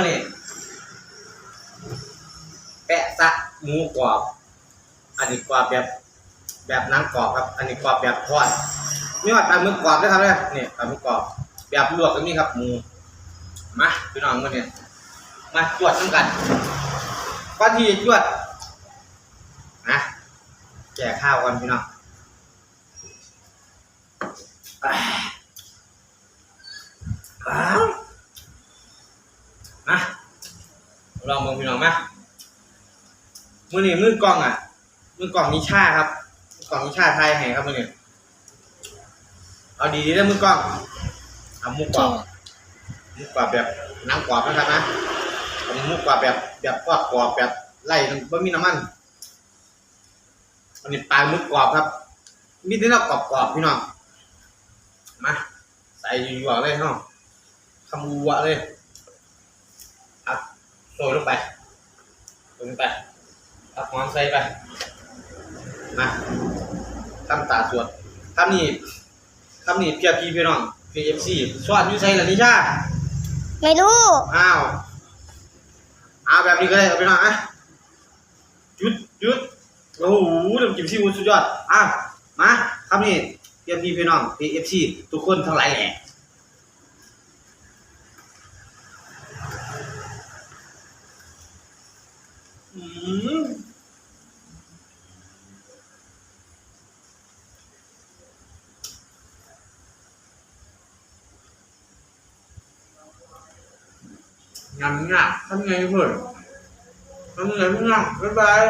ນີ້ ແປະຊະໝູກອບ. ອັນນີ້ກອບແບບ ແບບໜັງກອບຄັບ. ອັນນີ້ກອບແບບທອດ. ມີຮອດປາໝຶກກອບເດີຄັບເດີ. ນີ້ປາໝຶກກອບ ແບບລວກກໍມີຄັບ ໝູ. ມາ ພີ່ນ້ອງ ມື້ນີ້ມາຈວດນຳກັນ. ກ່ອນທີ່ຈະຈວດ ນະ ແກ້ຄາວກ່ອນ ພີ່ນ້ອງ. ມາ ລອງເບິ່ງ ພີ່ນ້ອງ. ມາ ມື້ນີ້ມືກ້ອງ ອະ ມືກ້ອງນິຊາຄັບ. ມືກ້ອງນິຊາຖ່າຍໃຫ້ຄັບມື້ນີ້. ເອົາດີໆເດີມືກ້ອງ. ເອົາໝູກອບ ໝູກອບແບບໜັງກອບນະຄັບນະ. ເອົາໝູກອບແບບ ແບບທອດກອບ ແບບໄຮ້ ບໍ່ມີນ້ຳມັນ. ອັນນີ້ປາໝຶກກອບຄັບ. ມີແຕ່ແນວກອບໆ ພີ່ນ້ອງ. ມາ ໃສ່ຍົວໆເລີຍເຮົາ ຄຳອົວເລີຍ. ເອົາ ໂລຍລົງໄປ ໂລຍລົງໄປ. ຜັກຫອມໃສ່ໄປ. ມາ ຄຳຕາສວດ. ຄຳນີ້ ຄຳນີ້ເພື່ອພີ່ ພີ່ນ້ອງ ເພື່ອເອັຟຊີ. ຊ້ອນຢູ່ໃສລະນິຊາ? ໄມ່ຮູ້. ອ້າວ ເອົາແບບນີ້ກໍໄດ້ ພີ່ນ້ອງ. ອະ ຈຸດ ຈຸດ. ໂອ້ໂຫ ນ້ຳຈິ້ມຊີຟູດສຸດຍອດ. ອ່ະ ມາ ຄຳນີ້ ເພື່ອພີ່ ພີ່ນ້ອງ ເອັຟຊີ ທຸກຄົນທັງຫຼາຍແຫຼະ. ອືມ. ຍຳຍາກ ຄຳໃຫຍ່ເພິ່ນ ຄຳໃຫຍ່ ພີ່ນ້ອງ. ບາຍບາຍ.